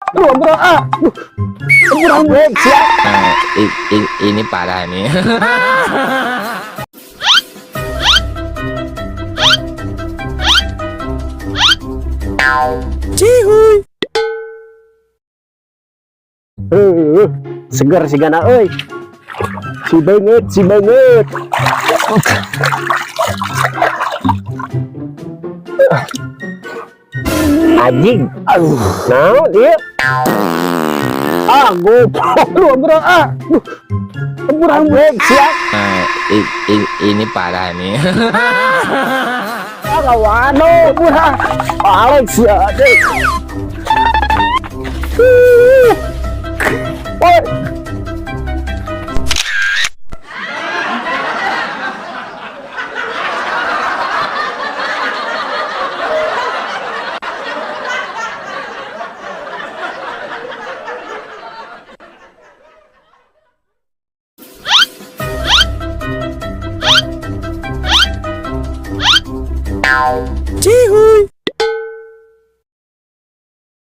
Aduh, ampura ah. Duh. Ampura, ampura, siap. Nah, ini parah nih. Cihuy. Seger sigana euy. Si banget, si banget. Anjing. Aduh, naon ieu? Ah, goblok. Aduh, ampura ah. Duh. Ampura, ampura, siap. Nah, ini parah nih. Ah, waduh, ampura. Alex ya, deh. Woi. Cihuy.